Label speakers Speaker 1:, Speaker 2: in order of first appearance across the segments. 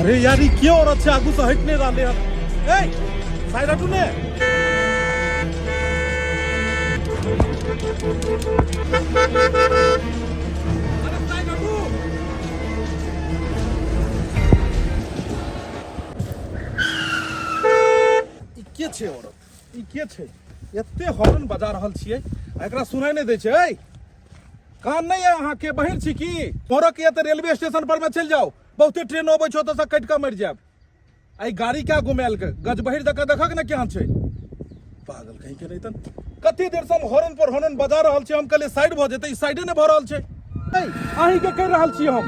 Speaker 1: अरे यार, ई के औरत छै? आगू से हटि नहि रहलै हन। ए साइड हटू ने। अरे साइड हटू। ई के छै औरत? ई के छै? एते हॉर्न बजा रहल छियै आ एकरा सुनाई नहि दै छै। ऐ कान नहि यऽ अहाँके? बहिर छी की? मरक यऽ तऽ रेलवे स्टेशन पर मे चलि जाउ, बहुते ट्रेन अबै छै, ओतऽसँ कटि कऽ मरि जायब। एहि गाड़ी क्या घुमायल के गजबहिर जकाँ देखक ने केहन छै। पागल कहीं के नहीं तन। कते देर से हम हॉर्न पर हॉर्न बजा रहल छी। हम कहलियै साइड भऽ जेतै, ई साइडे नहि भऽ रहल छै। ऐ अहीं के कहि रहल छी हम।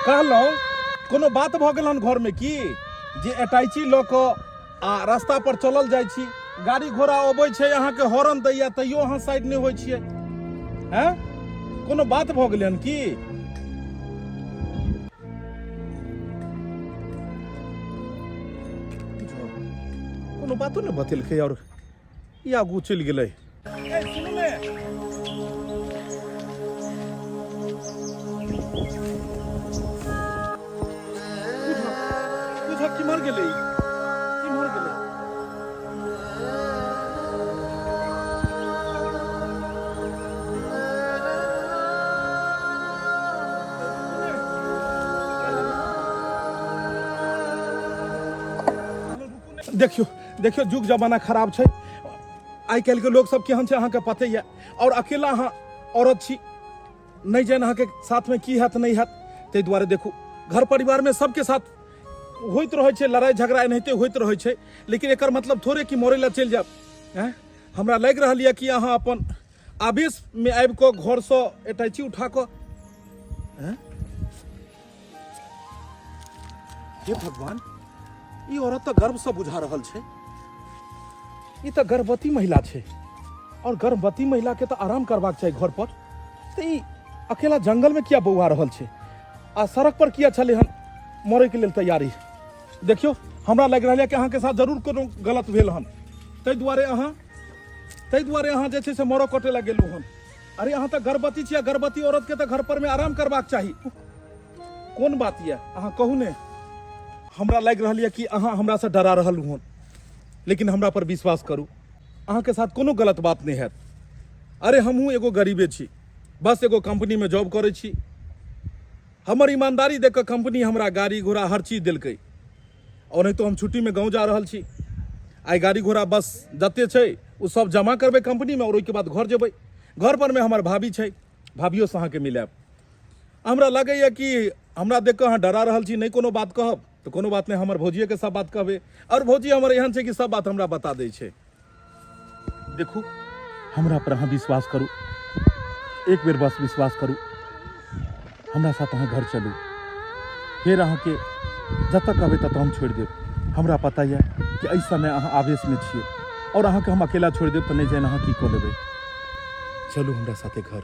Speaker 1: कहलहुँ कोनो बात भऽ गेल हन घरमे की जे अटैची लऽ कऽ आ रास्ता पर चलल जाइ छी? गाड़ी घोड़ा अबै छै, अहाँके हॉर्न दैया, तैयो अहाँ साइड नहि होइ छियै। हैं, कोनो बात भऽ गेलै हन की? कोनो बातो नहि बतेलकै आओर ई आगू चलि गेलै। ए सुनू ने। बुझ किम्हर गेलै, किम्हर गेलै? देखियौ देखियौ, जुग जमाना खराब छै। आइ काल्हिके लोक सब केहन छै अहाँके पते यऽ। आओर अकेला अहाँ औरत छी, नहि जानि अहाँके साथमे की हैत नहि हैत। ताहि दुआरे देखू, घर परिवारमे सबके साथ होइत रहै छै लड़ाइ झगड़ा, एनाहिते होइत रहै छै, लेकिन एकर मतलब थोड़े कि मरै लए चलि जायब। आँय, हमरा लागि रहल यऽ कि अहाँ अपन आवेशमे आबि कऽ घरसँ अटैची उठा कऽ। आँय हे भगवान, ई औरत तऽ गर्वसँ बुझा रहल छै। ई तऽ गर्भवती महिला छै और गर्भवती महिला के तऽ आराम करबाक चाही घर पर, तऽ ई अकेला जंगल में किया बौआ रहल छै आ सड़क पर किया छलै हन मरैके लेल तैयारी? देखियौ, हमरा लागि रहल यऽ कि अहाँके साथ जरूर कोनो गलत भेल हन, ताहि दुआरे अहाँ जे छै से मरऽ कटै लए गेलहुँ हन। अरे अहाँ तऽ गर्भवती छी आ गर्भवती औरत के तऽ घर पर में आराम करबाक चाही। कोन बात यऽ, अहाँ कहू ने। हमरा लागि रहल यऽ कि अहाँ हमरासँ डरा रहल हन, लेकिन हमरा पर विश्वास करू, अहाँके साथ कोनो गलत बात नहि हैत। अरे हमहूँ एगो गरीबे छी, बस एगो कंपनीमे जॉब करै छी। हमर ईमानदारी देख कऽ कंपनी हमरा गाड़ी घोड़ा हर चीज देलकै। और नहीं तो हम छुट्टीमे गाँव जा रहल छी। आइ गाड़ी घोड़ा बस जते छै ओ सब जमा करबै कंपनीमे और ओहिके बाद घर जेबै। घर परमे हमर भाभी छै, भाभियोसँ अहाँके मिलायब। हमरा लगैए कि हमरा देख कऽ अहाँ डरा रहल छी। नहि कोनो बात कहब तऽ कोनो बात नहि, हमर भौजिएके सब बात कहबै। आओर भौजी हमर एहन छै कि सब बात हमरा बता दै छै। देखू, हमरा पर अहाँ विश्वास करू, एक बेर बस विश्वास करू। हमरा साथ अहाँ घर चलू, फेर अहाँके जतऽ कहबै ततऽ हम छोड़ि देब। हमरा पता यऽ कि एहि समय अहाँ आवेशमे छियै आओर अहाँके हम अकेला छोड़ि देब तऽ नहि जानि अहाँ की कऽ लेबै। चलू हमरा साथे घर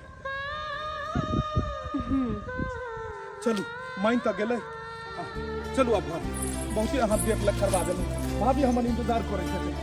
Speaker 1: चलू। मानि तऽ गेलै, चलू आब घर। बहुते अहाँ देख लग करबा देलहुँ। भाभी हमर इंतजार करै छथिन।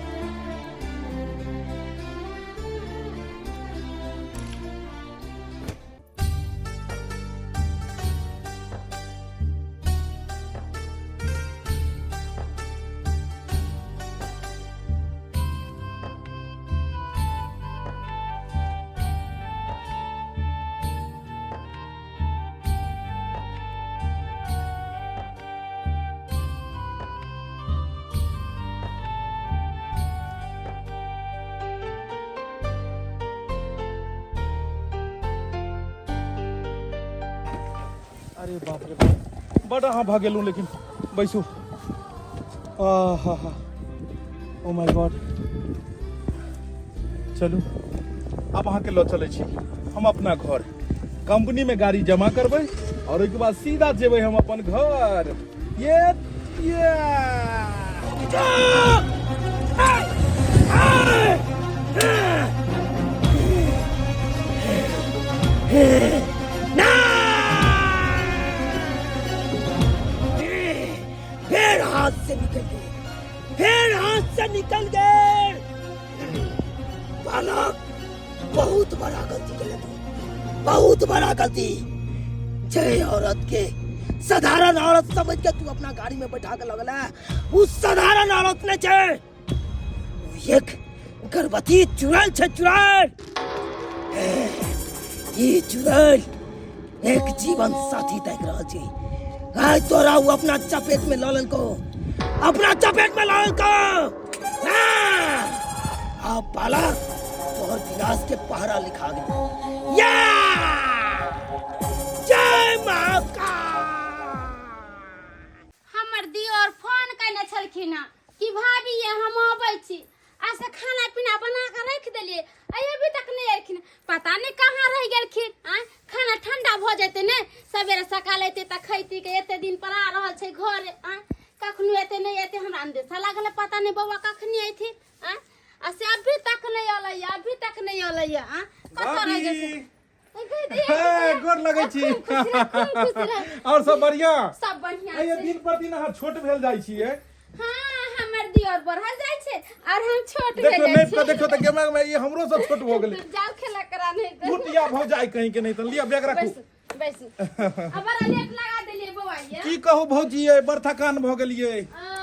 Speaker 1: अरे बाप रे बाप, बड अहाँ भऽ गेलहुँ। लेकिन बैसू। हा हा, ओ my God. चलू, आब अहाँके लऽ चलै छी हम अपना घर। कंपनी में गाड़ी जमा करबै और ओहिके बाद सीधा जेबै हम अपन घर। ये ये
Speaker 2: से निकल गेल। बालक, बहुत बड़ा गलती केले तू, बहुत बड़ा गलती। जे औरत के साधारण औरत समझ के तू अपना गाड़ी में बैठा के लगला, उ साधारण औरत नहीं छे, उ एक गर्भवती चुड़ैल छे, चुड़ैल। ई चुड़ैल एक जीवन साथी देख रहल छी। आइ तोरा उ अपना चपेट में लऽ लेलको, अपना चपेट में लऽ लेलको। हाँ! आब बालक तोहर विनाश के पहरा लिखा गेल। या जय महाकाल।
Speaker 3: हमर दियोर फोन कयने छलखिन हँ कि भाभी ये हम अबै छी, आ से खाना पीना बना के रख देलिए, अभी तक नहीं एलखिन, पता नहीं कहाँ रह गेलखिन। आँय, खाना ठंडा भऽ जेतै ने, सवेरे सकाल एतै तऽ खैती के, एते दिन पर आ रहल छै घर। आँय, कखनो एतै नहि एतै, हमरा अंदेशा लागल है, पता नहीं बौआ कखनी अयथिन। आँय, आ से अभी तक नहीं अलैया, अभी तक नहीं अलैया। आँय, कतऽ रह गेलखिन?
Speaker 1: हे, गोर लगै छी।
Speaker 3: खूब खुश रह, खूब खुश रह।
Speaker 1: और सब बढ़िया?
Speaker 3: सब बढ़िया
Speaker 1: आइए।
Speaker 3: छै।
Speaker 1: दिन पर दिन अहाँ छोट भेल जाइ छियै।
Speaker 3: हाँ, हमर दियोर बढ़ल जाइ छै और हम छोट भेल
Speaker 1: देखियौ
Speaker 3: जाइ
Speaker 1: नहि
Speaker 3: छी।
Speaker 1: देखियौ तऽ गेमे में ई हमरो से छोट भऽ गेलै।
Speaker 3: जाओ खेला करा नहीं तऽ।
Speaker 1: फुट या भऽ जाय कहीं के नहीं तऽ लिअ बैग राखू।
Speaker 3: बैसू बैसू, अब बड़ा लेट लगा देलियै बौआ ये।
Speaker 1: की कहू भौजी ये, बड़ थकान भऽ गेलियै।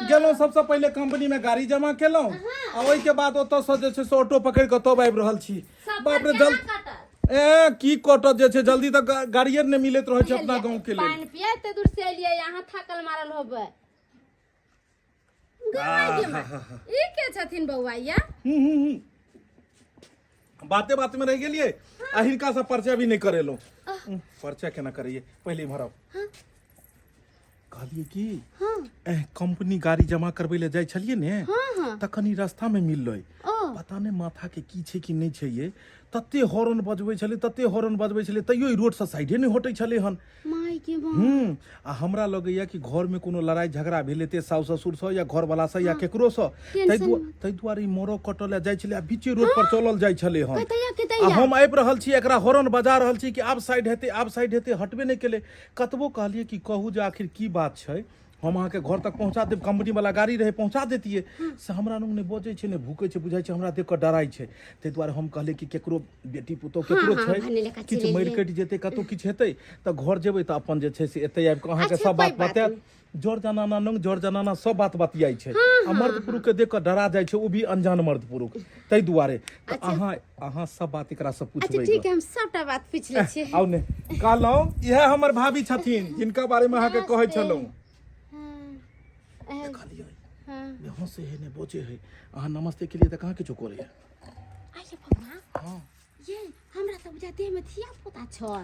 Speaker 1: गेलहुँ सबसँ पहिले कंपनी में गाड़ी जमा केलहुँ आ ओहिके बाद ओतऽ से जे छै से ऑटो पकड़ि कऽ तब आबि रहल छी।
Speaker 3: सब
Speaker 1: बाप रे
Speaker 3: केना
Speaker 1: जल
Speaker 3: कटल?
Speaker 1: ए की कटत जे छै, जल्दी तऽ गाड़िए नहि मिलैत रहै छै अपना गाँव के लेल।
Speaker 3: पानि पिया, एते दूर से एलियै, अहाँ थाकल मारल होबै। गौआ गे माय, ई के छथिन बौआ या?
Speaker 1: हूँ हूँ हूँ बाते बात में रह गेलियै आ हिनका से परिचय भी नहि करेलहुँ। परिचय केना करैयै? पहिले इम्हर आउ। कहलियै कि कंपनी गाड़ी जमा करबै लए जाइ छलियै ने,
Speaker 3: हाँ।
Speaker 1: तऽ कनी रास्ता में मिललै।
Speaker 3: ओ।
Speaker 1: पता नहि माथा के की छै कि नहि छै, ये तते हॉर्न बजबै छलै, तते हॉर्न बजबै छलै, तैयो ई रोड से साइडे नहि हटै छलै हन।
Speaker 3: माय के माँ।
Speaker 1: आ हमरा लगैया कि घर में कोनो लड़ाई झगड़ा भेल हेतै सासु ससुर से या घरवाला से या केकरो से,
Speaker 3: टेंशन
Speaker 1: ताहि दुआरे ई मरऽ कटऽ लए जाइ छलै आ बीचे रोड पर चलल जाइ छलै हन।
Speaker 3: कतैया
Speaker 1: आ
Speaker 3: कतैया।
Speaker 1: हम आबि रहल छी, एकरा हॉर्न बजा रहल छी कि आब साइड हेतै, आब साइड हेतै, हटबे नहि केलै। कतबो कहलियै कि कहू जे आखिर की बात छै, हम अहाँके घर तक पहुँचा देब, कंपनी वाला गाड़ी रहै, पहुँचा देतियै, से हमरा लग नहि बजै छै, नहि भूकै छै, बुझाइ छै हमरा देख कऽ डराइ छै। ताहि दुआरे हम कहलियै कि केकरो बेटी पुतोह केकरो
Speaker 3: हाँ,
Speaker 1: छै,
Speaker 3: भने लेखा
Speaker 1: किछु
Speaker 3: चलि
Speaker 1: मरि
Speaker 3: एलियै।
Speaker 1: कटि जेतै, कतहु किछु हेतै तऽ घर जेबै तऽ अपन जे छै से एतै आबि कऽ अहाँके
Speaker 3: अच्छा,
Speaker 1: सब बात
Speaker 3: कोइ बात
Speaker 1: बतायत। जर जनाना नंग जर जनाना सब बात बतियाइ छै आ मर्द पुरुष के देख कऽ डरा जाइ छै, ओ भी अनजान मर्द पुरुष, ताहि दुआरे तऽ अहाँ अहाँ सब बात एकरा से
Speaker 3: अच्छा
Speaker 1: पूछबै।
Speaker 3: ठीक है, हम सबटा बात पूछ लै छियै।
Speaker 1: आउ ने। कहलहुँ इएह हमर भाभी छथिन जिनका बारे में अहाँके कहै
Speaker 3: नमस्ते।
Speaker 1: छलहुँ।
Speaker 3: हाँ,
Speaker 1: देखलियै?
Speaker 3: हाँ।
Speaker 1: ने हंसे है ने बजे है। अहाँ नमस्ते के लिए तऽ कहाँ किछो करे है।
Speaker 3: आइए बौआ।
Speaker 1: हाँ।
Speaker 3: ये हमरा तऽ बुझा देह में धिया पुता छै।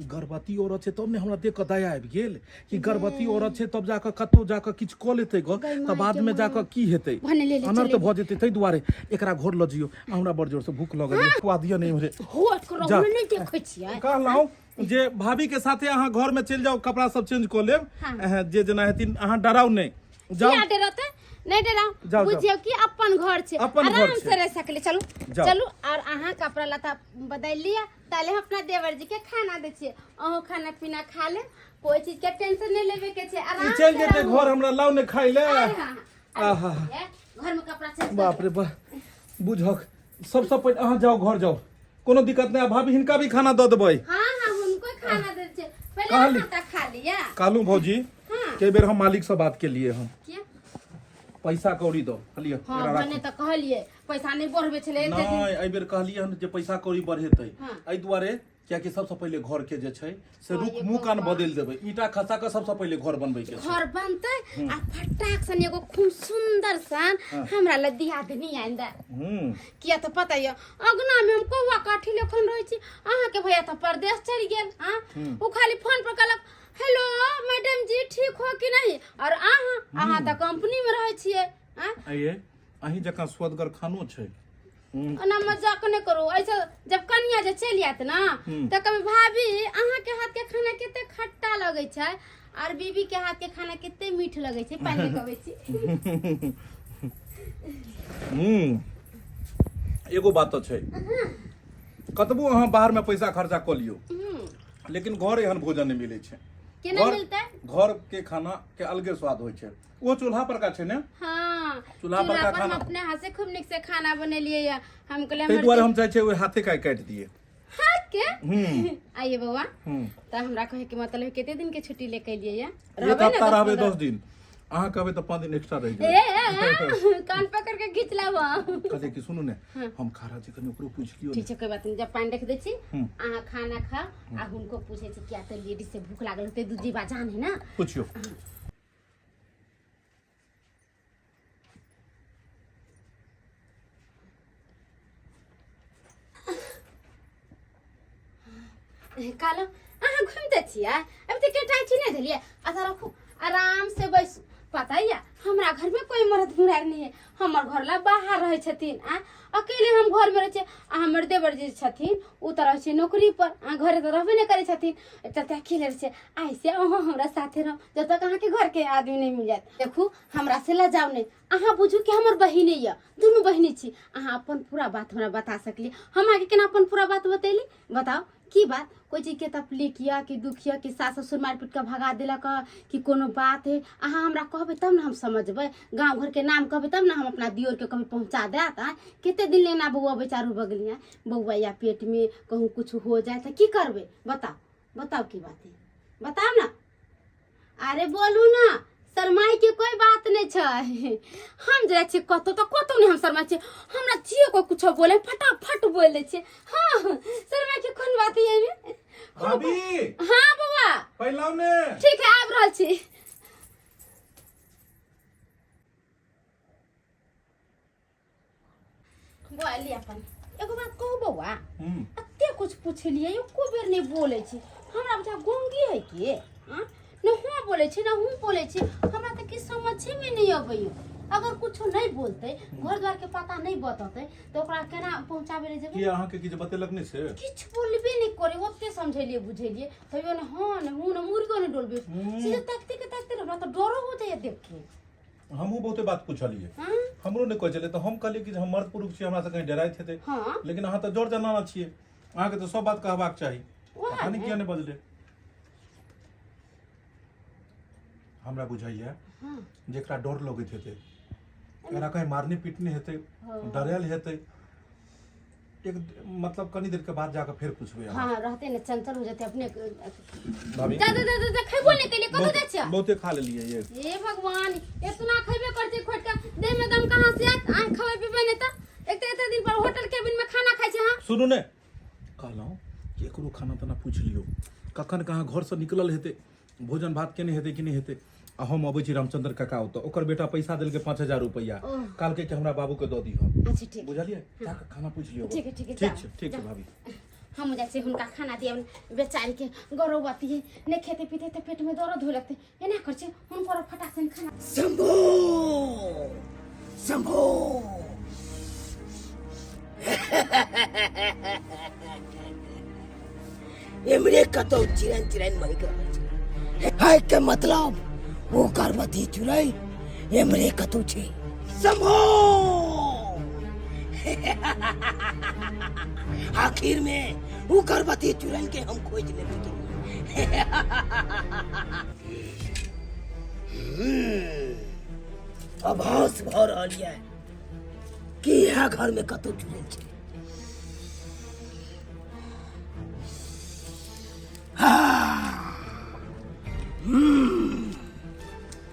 Speaker 1: गर्भवती औरत छै तब ने हमरा देख कऽ दया आबि गेल कि गर्भवती औरत छै, तब जाकऽ कतहु जाकऽ किछु कऽ लेतै गऽ
Speaker 3: गै
Speaker 1: तऽ
Speaker 3: माय
Speaker 1: बाद
Speaker 3: गे
Speaker 1: में
Speaker 3: माय।
Speaker 1: जाकऽ की हेतै?
Speaker 3: भने ले ले,
Speaker 1: अनर्थ
Speaker 3: चले।
Speaker 1: भऽ जेतै। ताहि दुआरे एकरा घर लऽ जइयौ। हमरा बड़ जोरसँ भूख लगल यऽ, खुआ दिअ ने इम्हरे।
Speaker 3: होट करो।
Speaker 1: जा।
Speaker 3: नहि देखै छियै।
Speaker 1: कहलहुँ जे भाभी के साथे अहाँ घर में चलि जाउ, कपड़ा सब चेंज कऽ लेब।
Speaker 3: हाँ।
Speaker 1: जे जेना हेथिन, अहाँ डराउ नहि, जाउ।
Speaker 3: किया डरते? नहीं डराउ।
Speaker 1: जाउ, जाउ।
Speaker 3: बुझियौ कि अपन घर छै,
Speaker 1: अपन घर
Speaker 3: आराम
Speaker 1: छै।
Speaker 3: से रह सकले। चलू।
Speaker 1: जाउ।
Speaker 3: चलू, और अहाँ कपड़ा लत्ता बदलि लिअ, ताले हम अपना देवर जी के खाना दै छियै, अहूँ खाना पीना खा ले, कोई चीज के टेंशन नहीं लेवे के छै,
Speaker 1: ई
Speaker 3: आराम
Speaker 1: चलि
Speaker 3: से
Speaker 1: जेतै
Speaker 3: रहू।
Speaker 1: घर, हमरा लाउ ने खाइ ले।
Speaker 3: अरे हाँ, हाँ,
Speaker 1: आहा।
Speaker 3: अरे, घर में कपड़ा चेंज कर।
Speaker 1: बाप रे बा, बुझक सबसँ पहिले अहाँ जाउ, घर जाउ, कोनो दिक्कत नहि। आ भाभी हिनका भी खाना दऽ देबै।
Speaker 3: हाँ हाँ, हुनको खाना दे छियै पहिले।
Speaker 1: कहली।
Speaker 3: अहाँ तऽ खा लिअ।
Speaker 1: कहलहुँ भौजी,
Speaker 3: हाँ।
Speaker 1: कई बेर हम मालिक से बात केलिए हम।
Speaker 3: किया?
Speaker 1: पैसा कौड़ी दो, लिअ।
Speaker 3: हाँ।
Speaker 1: एकरा
Speaker 3: भने
Speaker 1: राखू।
Speaker 3: तऽ कहलियै पैसा नहि बढ़बै छलै एते दिन।
Speaker 1: नहि, एहि बेर कहलियै हन जे पैसा कौड़ी बढ़ेतै।
Speaker 3: हाँ।
Speaker 1: एहि दुआरे कियाकि सबसँ पहिले घर के जे छै से
Speaker 3: हाँ,
Speaker 1: रुख
Speaker 3: ये
Speaker 1: मुँह कान
Speaker 3: बौआ।
Speaker 1: बदलि देबै, ईंटा खसा कऽ सबसँ पहिले घर बनबै के छै।
Speaker 3: घर बनतै आ फटाक सन एगो खूब सुंदर सन हमरा लए दियादनी आनि दे। किया तऽ पता यऽ, अगना में हम कौआ काठी लेखन रहै छी। अहाँके भैया तऽ परदेश चलि गेल। हाँ, ओ खाली फोन पर कहलक हेलो मैडम जी, ठीक हो कि नहीं? और अहाँ अहाँ तऽ कंपनी में रहै छियै। आँ?
Speaker 1: आइए, अहीं जकाँ स्वदगर खानो छै।
Speaker 3: ओना मजाक नहि करू, ऐसे जब कनिया जे चलि आयत ना तऽ कहबै भाभी अहाँके हाथ के खाना कते खट्टा लगै छै और बीबी के हाथ के खाना कते मीठ लगै छै, पहिले कहबै छी।
Speaker 1: एगो बात तऽ छै, कतबो अहाँ बाहर में पैसा खर्चा कऽ लियौ, लेकिन घर एहन भोजन नहि मिलै छै।
Speaker 3: केना मिलतै?
Speaker 1: घर के खाना के अलगे स्वाद होइ छै। ओ चूल्हा पर का छै ने?
Speaker 3: हाँ,
Speaker 1: चूल्हा पर का
Speaker 3: पर हम
Speaker 1: खाना।
Speaker 3: अपने हाथ से खूब नीक से खाना बनेलियै या हम कहलियै
Speaker 1: ताहि
Speaker 3: हमर
Speaker 1: दुआरे हम चाहै छियै ओहि हाथे का काटि दिए।
Speaker 3: हाथ के।
Speaker 1: हम्म।
Speaker 3: आइए बौआ।
Speaker 1: हम्म।
Speaker 3: तऽ हमरा कहे के मतलब है, कते दिन के छुट्टी लेके एलियै या?
Speaker 1: एक
Speaker 3: रहबै ने
Speaker 1: हफ्ता
Speaker 3: 10
Speaker 1: रहबै।
Speaker 3: 15?
Speaker 1: 10 दिन। अहाँ कहबै तऽ 5 दिन एक्स्ट्रा रहि
Speaker 3: ए
Speaker 1: जेबै।
Speaker 3: ए, कान पकड़ के घींच लाब।
Speaker 1: कहलियै कि सुनू ने, हम खा रहल छी, कनि ओकरो पूछि लियौ ने।
Speaker 3: ठीक छै, कोई बात नहीं। जब पानि रख दै छी,
Speaker 1: हम्म।
Speaker 3: अहाँ खाना खाओ आ हुनको पूछै छी, किया तऽ लेडीज से भूख लागल होतै, दू जीवा जान है ना।
Speaker 1: पुछियौ।
Speaker 3: कहलहुँ अहाँ घुमिते छियै, अभी तऽ केटाइ छी नहि देलियै। अच्छा रखू, आराम से बैसू। पता यऽ, हमरा घरमे कोइ मरद मुरार नहि है। हमर घर ला बाहर रहै छथिन आ अकेले हम घरमे रहै छियै। आ हमर देवर जे छथिन ओ तऽ रहै छै नौकरी पर, आ घरे तऽ रहबे नहि करै छथिन, तऽ अकेले रहै छै। आइ से अहाँ हमरा साथे रहू जब तक अहाँके घरके आदमी नहि मिल जायत। देखू, हमरा से लजाउ नहि। अहाँ बुझू कि हमर बहिने यऽ, दुनू बहिनी छी। अहाँ अपन पूरा बात हमरा बता सकली। हम अहाँके केना अपन पूरा बात बतैली? बताउ की बात? कोइ चीजके तकलीफ यऽ कि दुख यऽ, कि सास ससुर मारि पीट कऽ भगा देलक हँ, कि कोनो बात है? अहाँ हमरा कहबै तब ने हम समझबै। गाँव घरके नाम कहबै तब ने हम अपना दियोरके कहबै पहुँचा देत। आँय, कते दिन लेना बौआ बेचारू बगलिया बौआ या पेटमे कहूँ कुछ हो जाए तऽ की करबै? बताउ, बताउ की बात है, बताउ ने। अरे बोलू ना, शरमाई के कोई बात नहीं छै। हम जाइ छियै कतौ तऽ कतौ नहि हम शरमाइ छियै। हमरा जे कोई कुछो बोले फटाफट बोल दै छियै। हाँ, शरमाई के कोन बात है एहिमे?
Speaker 1: भाभी।
Speaker 3: हाँ बौआ।
Speaker 1: पहिलाउ ने।
Speaker 3: ठीक है, आबि रहल छी। बौआ लिअ अपन। एगो बात कहू बौआ?
Speaker 1: हम्म।
Speaker 3: एते कुछ पुछलियै, एको बेर नहि बोलै छी। हमरा बुझा गोंगी है के आँ? ने हुँ बोलै छी ने हुँ बोलै छी। हमरा तऽ किछु समझेमे नहि अबैया। अगर कुछो नहि बोलतै, घर द्वारके पता नहि बतेतै तऽ ओकरा केना पहुँचाबै लए जेबै?
Speaker 1: की अहाँके किछु बतेलक नहि से?
Speaker 3: किछु बोलबे नहि करे। ओते समझेलियै बुझेलियै तैयो ने हँ ने हूँ ने मुर्गो ने डोलबे। सीधे ताकते के ताकते हमरा तऽ डरो हो जाइए देख के।
Speaker 1: हमहूँ बहुते बात पूछलियै।
Speaker 3: हाँ।
Speaker 1: हमरो नहि कहै छलै, तऽ हम कहलियै कि जे हम मर्द पुरुष छी, हमरा से कहीं डराइत हेतै।
Speaker 3: हाँ।
Speaker 1: लेकिन अहाँ तऽ जोर जनाना छियै, अहाँके तऽ सब बात कहबाक चाही।
Speaker 3: वएह
Speaker 1: पता नहि
Speaker 3: ने।
Speaker 1: किया नहि बजलै। हमरा बुझाइया
Speaker 3: हाँ।
Speaker 1: जेकरा डर लगैत हेतै, एकरा कहीं मारने पीटने हेतै,
Speaker 3: हाँ।
Speaker 1: डरायल हेतै। एक मतलब कनी देर के बाद जाकर फेर पूछबै अहाँ।
Speaker 3: हाँ, रहते ने चंचल हो जाते अपने।
Speaker 1: भाभी।
Speaker 3: जा जा जा जा, खेबो नहीं केलिए, कतौ जाइ छियै?
Speaker 1: बहुते खा लेलियै ये।
Speaker 3: हे भगवान, इतना खेबे करते खोट के देह में दम कहाँ से आयत? आँख खबै पीबै नहीं तऽ एक तऽ एते दिन पर होटल केबिन में खाना खाइ छै। हाँ।
Speaker 1: सुनू ने, कहलहुँ कि एकरो खाना ताना पूछि लियौ, कखन कहाँ घरसँ निकलल हेतै, भोजन भात केने हेतै कि नहि हेतै। आ हम अबै छी रामचंद्र काका ओतऽ। ओकर बेटा पैसा देलकै 5000 रुपैआ, कहलकै कि हमरा बाबूके दऽ दिहऽ।
Speaker 3: अच्छा ठीक।
Speaker 1: बुझलियै? जाकऽ खाना पूछि लियौ।
Speaker 3: ठीक है, ठीक है।
Speaker 1: ठीक
Speaker 3: जाओ,
Speaker 1: छै, ठीक छै।
Speaker 3: जाओ।
Speaker 1: भाभी।
Speaker 3: हम जाइ छियै हुनका खाना दिअ। बेचारी के गर्भवती है, नहि खेते पीते तऽ पेट में दर्द होय लगतै। एना कर छै हुनकर फटाक से खाना।
Speaker 2: शंभो शंभो, एमरे कतौ चिरन चिरन महक रहल छै। है के मतलब ओ गर्भवती चुड़ैल एमरे कतौ छै। शंभो, आखिर में ओ गर्भवती चुड़ैल के हम खोज लेबे। आभास भऽ रहल यऽ कि इएह घर में कतौ चुड़ैल छै।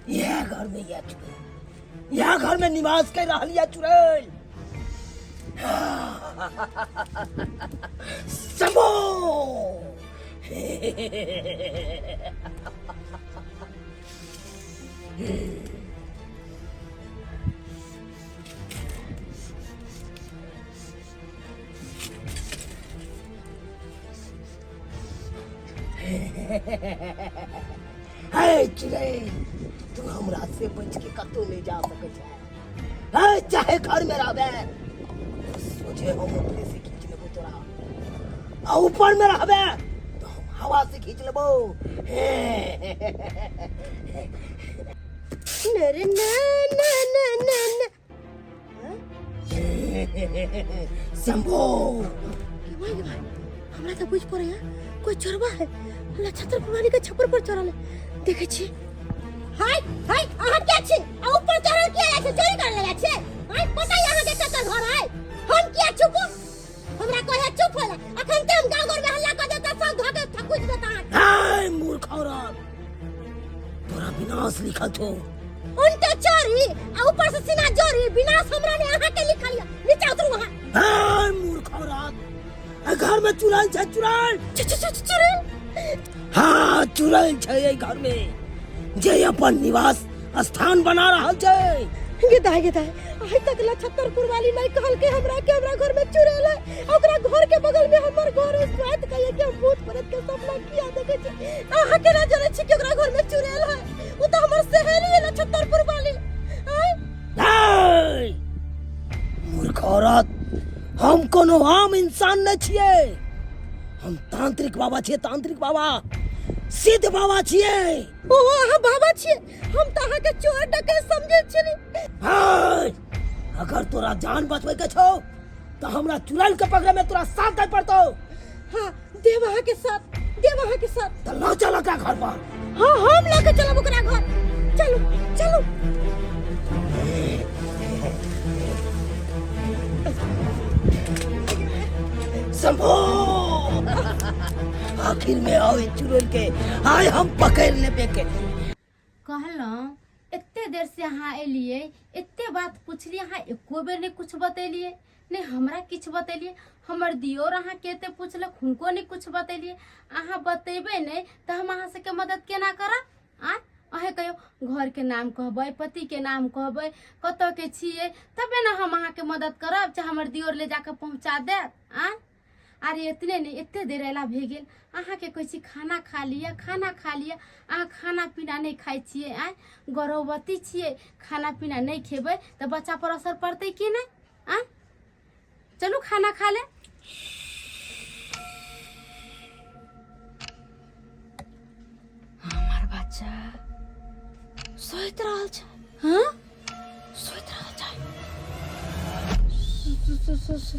Speaker 2: इएह घर में यह चुड़ैल, इएह घर में निवास कर रहल यऽ चुड़ैल। शंभो। हे चुड़ैल, तू हमरा से बच के कतौ नहीं जा सकै छै। हे, चाहे घर में रहबे सोझे हम अपने से खींच लेबो तोरा, आ ऊपर में रहबे तो हम हवा से खींच लेबो। हे
Speaker 3: नरे ना ना ना ना ना।
Speaker 2: शंभो।
Speaker 3: के भाई, के भाई, हमरा तऽ बुझ पड़ैया कोई चोरबा है।
Speaker 2: नक्षत्र वाली के छप्पर पर चढ़ल है देखै छी। हाय हाय, अहाँ के छी आ ऊपर चढ़ल किया जाइ छी? चोरी करे लगा छी? हाय, पता है अहाँ के कतऽ घर है? हम किया चुप? हमरा कहे चुप होला। अखन ते हम गांव घर में हल्ला कर देता, सब धऽ के थकुच देता अहाँ।
Speaker 4: हाय मूर्ख औरत, तोरा विनाश लिखल छौ।
Speaker 2: उनटे चोरी आ ऊपर से सीना जोरी, विनाश हमरा ने अहाँ के लिखल या। नीचा उतरू अहाँ।
Speaker 4: हाय मूर्ख औरत, एहि घर में चुड़ैल छै, चुड़ैल।
Speaker 2: चुड़ैल?
Speaker 4: हाँ, चुड़ैल छै एहि घर में, जे अपन निवास स्थान बना रहल छै।
Speaker 2: गे दाय, गे दाय, आइ तक लछत्तर कुरवाली नहीं कहल के हमरा के हमरा घर में चुड़ैल है। आ ओकरा घर के बगल में हमर घर है। रात कहिए कि हम भूत प्रेत के सपना किया देखे छी? अहाँ केना जानै छी कि ओकरा घर में चुड़ैल है? उ त हमर सहेली है लछत्तर कुरवाली। आय
Speaker 4: दाय मूर्ख औरत, हम कोनो आम इंसान नहीं छियै, हम तांत्रिक बाबा छियै, तांत्रिक बाबा, सिद्ध बाबा छियै।
Speaker 2: ओ अहाँ बाबा छियै? हम त अहाँ के चोर डकैत समझै छली।
Speaker 4: हाय, अगर तोरा जान बचबै के छौ त हमरा चुड़ैल के पकड़े में तोरा साथ दे पड़तौ।
Speaker 2: हाँ, देव अहाँ के साथ, देव अहाँ के साथ।
Speaker 4: त ल चल ओकरा घर पर।
Speaker 2: हाँ, हम लऽ के चलब ओकरा घर। चलू चलू।
Speaker 4: शंभो, आखिर में आओ चुड़ैल के आय हम पकड़ लेबे के।
Speaker 3: कहलहुँ एते देर से अहाँ एलियै, एते बात पुछलियै, अहाँ एको बेर नहि किछु बतेलियै, नहि हमरा किछु बतेलियै। हमर दियोर अहाँके एते पुछलक, हुनको नहि किछु बतेलियै। अहाँ बतेबै नहि तऽ हम अहाँ सबके मदद केना करब? आँय, अहेँ कहियौ, घरके नाम कहबै, पतिके नाम कहबै, कतऽके छियै, तबे ने हम अहाँके मदद करब, चाहे हमर दियोर ले जाकऽ पहुँचा देत। आँय, अरे एतने नहि, एते देर अयला भए गेल, अहाँके कहै छी खाना खा लिअ, खाना खा लिअ, अहाँ खाना पीना नहि खाइ छियै। आँय, गर्भवती छियै, खाना पीना नहि खेबै तऽ बच्चा पर असर पड़तै कि नहि? आँय, चलू खाना खा ले।
Speaker 5: हमर बच्चा सुति रहल छै।
Speaker 3: हाँ,
Speaker 5: सुति रहल छै।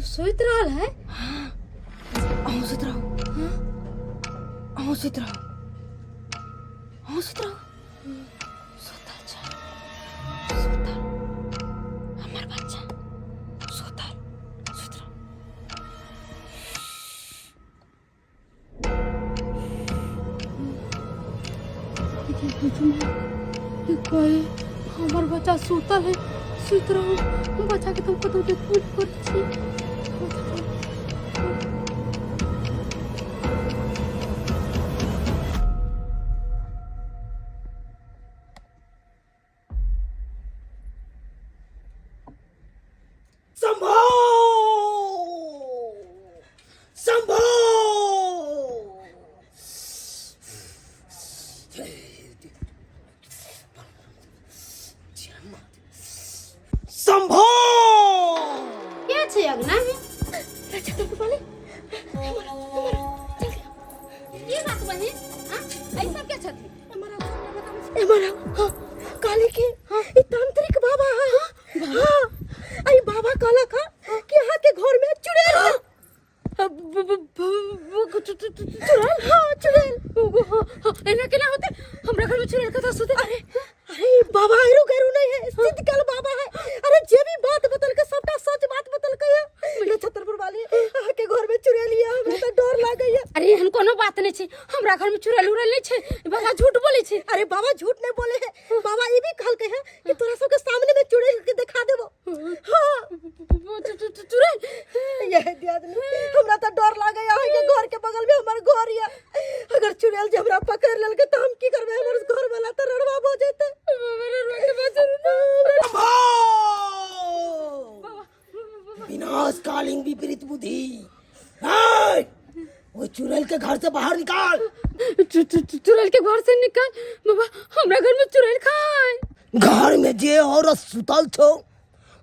Speaker 3: सुति रहल है।
Speaker 5: अहूँ सुति रहू, अहूँ सुति रहू, अहूँ सुति रहू। सुतल छै, सुतल हमर बच्चा सुतल, सुति रहू।
Speaker 3: कहे हमर बच्चा सुतल है, सुति रहू बच्चा के। तुम कतौ देखबो नहि करै छी।
Speaker 4: शंभो शंभो, शंभो।
Speaker 3: के छै अगना में?
Speaker 2: लछत्तर वाली,
Speaker 3: की बात बहिन? हाँ, एहि सब के छथिन?
Speaker 2: एमर हाँ, कहली कि ई तांत्रिक बाबा है। हाँ, आई बाबा कहलक हाँ कि अहाँ के घर में चुड़ैल है।
Speaker 3: चुड़ैल?
Speaker 2: हाँ, चुड़ैल।
Speaker 3: एना केना होते? हमरा घर में चुड़ैल कतऽ सुते?
Speaker 2: अरे अरे, ई बाबा एरू गैरू नहीं है, सिद्ध कल बाबा है। अरे जे भी बात बतल के सबटा सच बात बतल के है। नक्षत्रपुर वाली, अहाँ के घर में चुड़ैल है, हमरा तो डर लागे है।
Speaker 3: अरे एहन कोनो बात नहीं छै, हमरा घर में चुड़ैल उड़ैल नहीं छै, बाबा झूठ बोले छै।
Speaker 2: अरे बाबा झूठ नहीं बोले है, बाबा ये भी कहलके है कि तोरा सबके सामने में चुड़ैल के दिखा देबो। हाँ,
Speaker 3: चुड़ैल?
Speaker 2: यह दियादनी, हमरा तो डर लागे है, अहाँ के घर के बगल में हमर घर है, अगर चुड़ैल जे हमरा पकड़ लेलके तो हम की करबे? हमर घर वाला तो रड़वा भ जेते।
Speaker 4: शंभो, विनाश कालिंग विपरीत बुद्धि। हाय, वो चुड़ैल के घर से बाहर निकाल।
Speaker 3: चुड़ैल के घर से निकाल? बाबा, हमरा घर में चुड़ैल खाए?
Speaker 4: घर में जे औरत सुतल छौ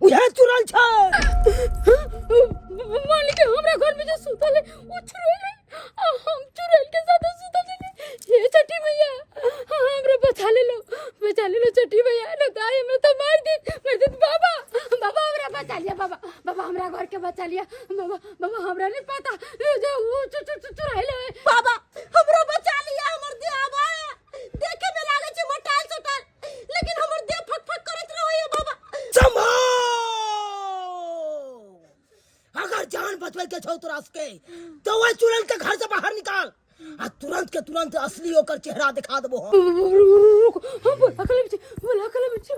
Speaker 4: उहे चुड़ैल छै।
Speaker 3: मान के हमरा घर में जो सुतल है वो चुड़ैल है आ हम चुड़ैल के साथ सुतल छली। हे छठी मैया, हमरा बचा ले लो, बचा ले लो छठी मैया, न तो आइ हमरा तो मार दे, मार दे। बाबा बाबा, हमरा बचा लिया बाबा, बाबा हमरा घर के बचा लिया बाबा, बाबा हमरा नहीं पता जे वो चुड़ैल है।
Speaker 2: बाबा, हमरो बचा लिया। अगर जान बचबै के छौ तोरा सबके तो वह चुड़ैल के घर से बाहर निकाल आ तुरंत के तुरंत असली ओकर चेहरा दिखा देबो हम।
Speaker 3: रुक, हम बोला कलम छी, बोला कलम छी।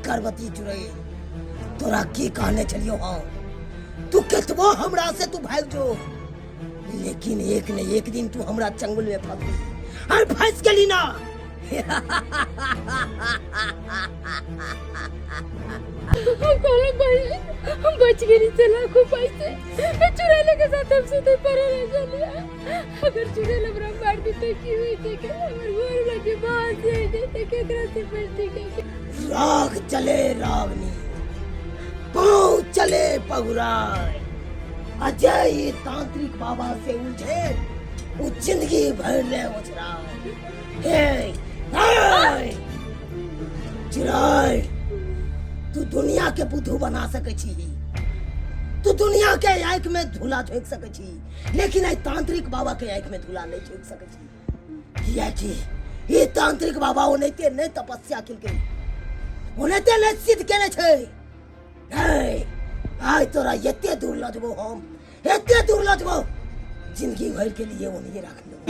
Speaker 2: गर्भवती चुड़ैल तोरा की कहने चलियो हम तू केतबो हमरा से तू भाग जो लेकिन एक न एक दिन तू हमरा चंगुल में फंसबी और फंस गेली ना।
Speaker 3: हम कहले बहन, हम बच गेली चला खूब पैसे चुड़ैल के साथ हम सुते पड़े रह चलिया। अगर चुड़ैल हमरा मार देते की होइते के हमर घर लगे बाहर से देते केकरा से बचते के।
Speaker 2: राग चले रागनी पाँव चले पगुराय, अजय ये तांत्रिक बाबा से उलझे वो जिंदगी भर ले उजरा। हे हे चुड़ैल, तू दुनिया के बुद्धू बना सके छी, तू दुनिया के आँख में धूला झोंक सके छी, लेकिन एहि तांत्रिक बाबा के आँख में धूला नहीं झोंक सके छी, कियाकि ई तांत्रिक बाबा ओनाहिते नहि तपस्या केलकै, ओनाहिते नहि सिद्ध केने छै। नहीं, आइ तोरा एते दूर लऽ जेबौ हम, एते दूर लऽ जेबौ जिंदगी भर के लिए ओनहिए राख लेबौ।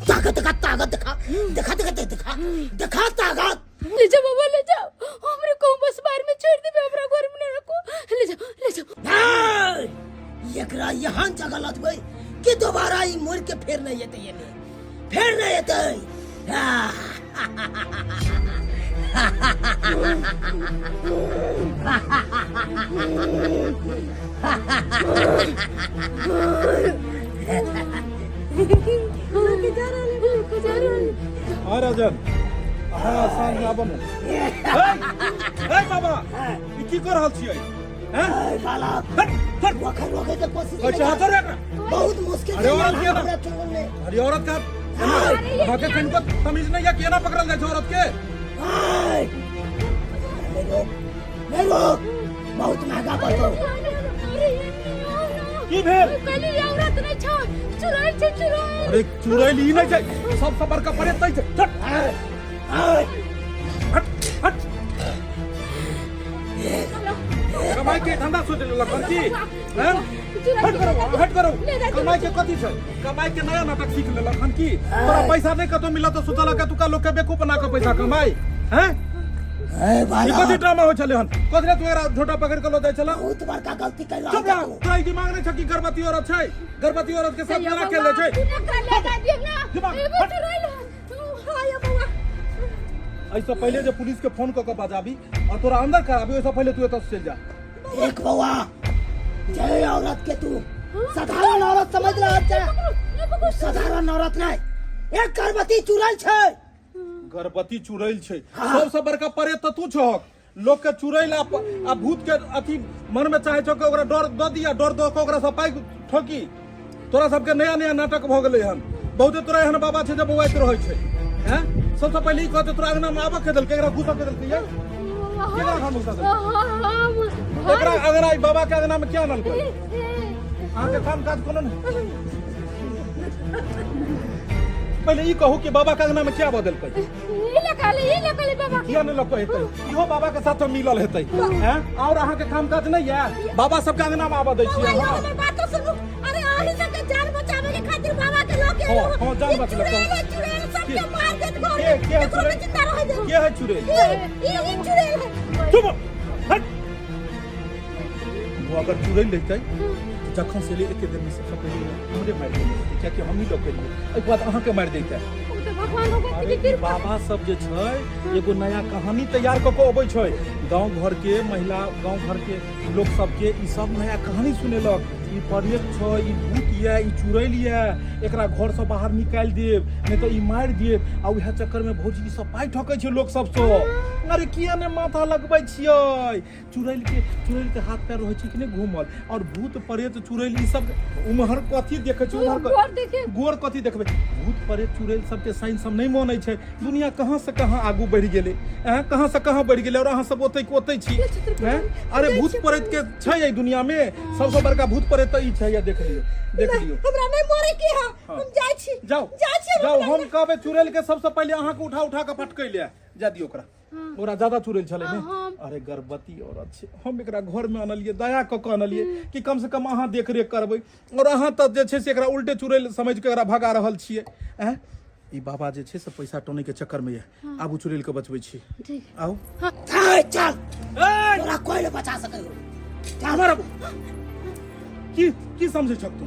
Speaker 2: ताकत दिखा, ताकत दिखा, दिखा दिखा दिखा दिखा ताकत।
Speaker 3: ले जाओ बाबा, ले जाओ, हमरे को बस बाहर में छोड़ देबे, हमरा घर में नहीं रखो, ले जाओ ले जाओ।
Speaker 2: नहीं, एकरा यहाँ जगह लऽ जेबै कि दोबारा ई मुड़ के फेर नहीं एतै, एने फेर नहीं एतै।
Speaker 3: लेके जा रहल है, लेके जा रहल है।
Speaker 1: हाँ राजन, हाँ साँझ में आबऽ ने। हे बाबा, ई की कर रहल छियै? हैं?
Speaker 2: ऐ बालक,
Speaker 1: हट, हट।
Speaker 2: रोके रोके के कोशिश
Speaker 1: कहै छै, हाथ रोक ना।
Speaker 2: बहुत मुश्किल
Speaker 1: अरे
Speaker 2: से
Speaker 1: औरत के ना।
Speaker 2: हमरा चुंगल ने।
Speaker 1: अरे औरत का अहाँके कनिको तमीज नहीं है कि एना पकड़ल जाइ छै औरत के?
Speaker 2: ऐ, नहीं रोक, नहीं रोक, बहुत महंगा पड़तो।
Speaker 1: की भेल?
Speaker 3: कहली औरत नहीं छौ, चुड़ैल छै, चुड़ैल।
Speaker 1: अरे चुड़ैल ई नहीं छै, सबसँ बड़का प्रेत नहि छै। हट,
Speaker 2: ऐ, ऐ,
Speaker 1: हट, हट। कमाई के धंधा सोच लेलक हन की? हैं? हट करो, हट करो। कमाई के कथी छै? कमाई के नया नाटक सीख लेलक हन की? तोरा पैसा नहीं कतौ मिलत तऽ सोचलक कि तुका लोक के बेवकूफ बना के पैसा कमाई। हैं?
Speaker 2: ऐ
Speaker 1: ई
Speaker 2: बालक,
Speaker 1: कथी ड्रामा होइ छलै हन? कथी रे तू एकरा झोटा पकड़ के लऽ जाइ छलह?
Speaker 2: बहुत बड़का गलती कैलह।
Speaker 1: चुप रह, तोरा ई दिमाग नहीं छौ कि गर्भवती औरत छै, गर्भवती औरत के साथ केना खेल दै छै?
Speaker 3: तू ना कर ले जा दियो ना।
Speaker 1: दिमाग,
Speaker 3: एगो
Speaker 1: हट।
Speaker 3: चुड़ैल है। तू हाय बौआ।
Speaker 1: एहिसँ पहिले जे पुलिस के फोन कऽ के बजाबी और तोरा अंदर कराबी, ओहिसँ पहिले तू एतऽ से चलि जा।
Speaker 2: देख बौआ, जय औरत के तू साधारण औरत समझ रहल छै, साधारण औरत नहीं, एक गर्भवती चुड़ैल छै।
Speaker 1: गर्भवती चुड़ैल छै, सबसँ बड़का प्रेत तऽ तू छहक। लोक के चुड़ैल आ भूत के अथी मन में चाहे छौ कि ओकरा डर दऽ दिया, डर दऽ के ओकरा सब पाइ ठोकी। तोरा सबके नया नया नाटक भऽ गेलै हन। बहुते तोरा एहन बाबा छै जे बौआइत रहै छै। हैं? सबसँ पहिले ई कहतै तोरा अंगना में आबऽ के देलकै, एकरा घुसऽ के देलकै या? केकरा घर में घुसा देलकै? एकरा अंगना, ई बाबा के अंगना में किया आनलकै? अहाँके काम काज कोनो नहि। पहिले ई कहू कि बाबा के अंगना में किया बदलकै?
Speaker 3: ई लकले, ई लकले बाबा के।
Speaker 1: किया नहि लऽ कऽ हेतै? इहो बाबा के साथ मिलल हेतै। हैं? और अहाँके काम काज नहि यऽ? बाबा सबके अंगना में आबऽ दै छियै
Speaker 3: बौआ,
Speaker 1: अहाँ?
Speaker 3: हमर बात तो सुनू। अरे अहीं सबके जान बचावे के खातिर बाबा के लऽ के
Speaker 1: हाँ,
Speaker 3: एलहुँ।
Speaker 1: हाँ, जान
Speaker 3: ई
Speaker 1: बचेलक।
Speaker 3: चुड़ैल है, चुड़ैल सबके
Speaker 1: के?
Speaker 3: मार देत घर
Speaker 1: के,
Speaker 3: में।
Speaker 1: के है
Speaker 3: केकरो
Speaker 1: चुड़ैल?
Speaker 3: भी जिंदा रहै देत।
Speaker 1: के है चुड़ैल?
Speaker 3: ई चुड़ैल है।
Speaker 1: चुप हट। वो अगर चुड़ैल रहितै तऽ जखन से एलै एके देर में सबसँ पहिले हमरे मारि देने रहितै, कियाकि हमही लऽ के एलियै। एहिके बाद अहाँके मारि दैतै।
Speaker 3: ओ तऽ भगवान भगवती
Speaker 1: अरे
Speaker 3: के
Speaker 1: ई
Speaker 3: कृपा।
Speaker 1: बाबा सब जे छै एगो नया कहानी तैयार कऽ के अबै छै। गाँव घर के महिला, गाँव घर के लोक सबके ई सब नया कहानी सुनेलक। ई प्रेत छै, ई भूत ये, ई चुड़ैल ये, एकरा घर से बाहर निकालि देब नहीं तो ई मारि देब। आ उएह चक्कर में भौजी ई सब पाइ ठकै छै लोक सबसँ। अरे किया ने माथा लगबै छियै? चुड़ैल के हाथ पैर रहै छै कि नहि घूमल? और भूत प्रेत चुड़ैल ई सब उम्हर कथी देखै छै? उम्हर
Speaker 5: गोर देखे।
Speaker 1: गोर कथी देखबै? भूत प्रेत चुड़ैल सबके साइन सब नहि मानै छै। दुनिया कहाँ से कहाँ आगू बढ़ि गेलै, अहाँ कहाँ से कहाँ बढ़ि गेलै और अहाँ सब ओतै के ओतै छी। हैं? अरे भूत प्रेत के छै एहि दुनिया में सबसे बड़का भूत प्रेत तऽ ई छै। या देख लियौ, देख लियौ।
Speaker 5: हमरा नहीं मरे के है, हम जाइ छी।
Speaker 1: जाओ।
Speaker 5: जाइ छी।
Speaker 1: जाओ, हम कहबै चुड़ैल के सबसे पहिले अहाँ के उठा उठा के पटकै ले जा दियौ ओकरा। ओकरा ज्यादा चुड़ैल छलै ने। अरे गर्भवती औरत छै, हम एकरा घर में अनलियै, दया कऽ कऽ अनलियै कि कम से कम अहाँ देख रेख करबै, और अहाँ तऽ जे छै से एकरा उल्टे चुड़ैल समझि कऽ एकरा भगा रहल छियै। आँय, ई बाबा जे छै से पैसा टोने के चक्कर में यऽ। आबू, चुड़ैल के बचबै छी।
Speaker 3: ठीक।
Speaker 1: आउ।
Speaker 2: ए, चल, तोरा कोई नहीं बचा सके हो।
Speaker 1: हमर आबू। की की समझै छक तू?